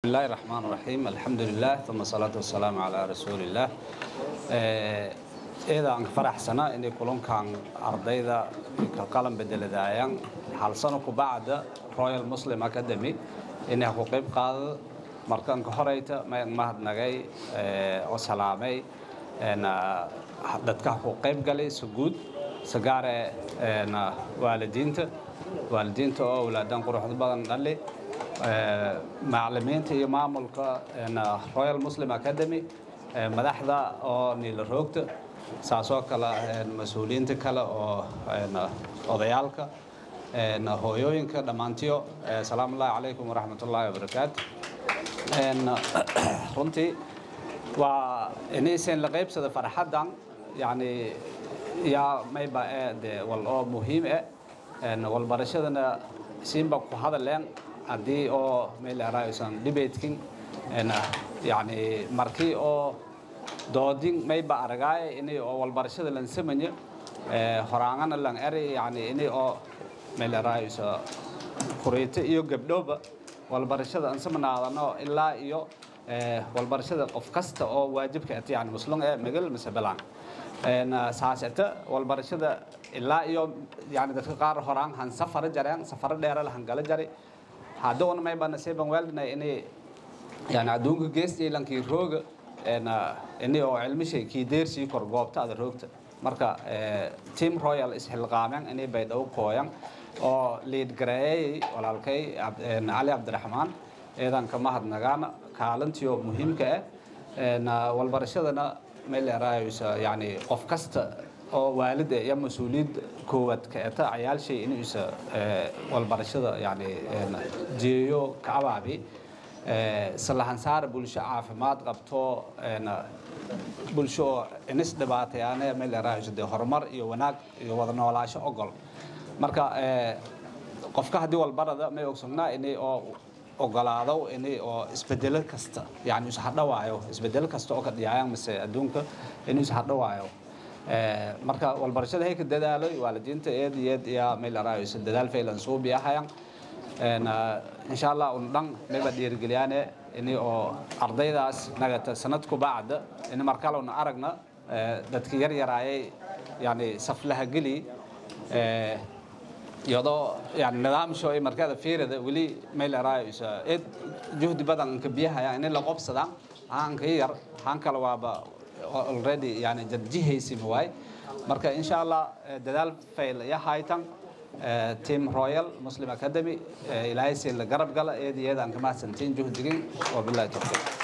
Bismillahi raxmaan raxiim, alxamdulilah, uma salaatu wasalaamu calaa rasuulillaah. Eeda aan ka faraxsana inay kulankan ardayda ka qalan bedeladaayaan hal sano ku bacda Royal Muslim Academy inay ku qayb qaadado. Markaan ka horeyta mahadnagay oo salaamay dadka ku qayb galay si guud, sagaare waalidiinta oo awlaadan quruxda badan dhali, macallimiinta iyo maamulka Royal Muslim Academy, madaxda oo niila roogta, saasoo kale mas-uuliyiinta kale oo odayaalka, hooyooyinka, dhammaantiyo asalaamu ullahi calaykum waraxmat ullaahi wabarakaatu. Runtii waa inaysan la qaybsada farxaddan, yani yaa mayba ee de wal oo muhiim eh walbarashadana siinba ku hadaleen haddii oo meel eraysan debatekin, yani markii oo doodin mayba aragaay inay oo walbarashada lan samanya horaangana lan eri, yani inay oo meel eraysa kuriito iyo gabdhoba walbarashada aan samanaadano ilaa iyo walbarashada qof kasta oo waajibka ata, yani muslim ee magal mise balaan saas ata walbarashada ilaa iyo yani dadka qaar horaan han safaro jareen, safaro dheera la hangala jari. Haddoona mayba nasiiban weeldinay inay yani adduunka geest ilankii rooga inay oo cilmishay kii deersii kor goobta ada roogta. Marka team Royal isxilqaameen inay Baydhabo kooyan oo liid gareeyay walaalkay Cali Cabdiraxmaan, eedan ka mahadnagaana kaalintiyo muhiimka ah walbarashadana meel eraaysa, yani qof kasta oo waalid eh iyo mas-uuliyad koowaad ka eta ciyaalshay inuusa walbarashada yani jeeyo ka abaabi salahansaara bulsho caafimaad qabto, bulsho oo inis dhibaateyaane meel eraaysa dee horumar iyo wanaag iyo wada noolaasho ogol. Marka qofka haddii walbarada may ogsognaa inay oo ogolaado inay oo isbedelo kasta, yani ishadhawaayo isbedelo kasta oo ka dhiyaayan mise adduunka inuu ishadhawaayo. Marka walbarashada hay ka dadaaloy waalidiinta eed iyo eed iyo meel eraayso dadaal faylan suubi ahayan. Insha Allah un dhan mayba dhiirigeliyaane ini oo ardaydaas nagata sanad ku bacda in markale una aragna dadki yar yaraayay, yani saflaha geli iyadoo yani nidaamsho ay markada fiirada weli meel eraayso eed juhdi badan ka biyahaya in la qobsadaan haan ka yar haan kale waaba already yani jadjihaysi waay. Marka insha Allah dadaal fayl ya haytan team Royal Muslim Academy, ilaahay si la garab gala. Eed iyo eed aan ka mahadsantiin juhdigin, wabillahi tawfiiq.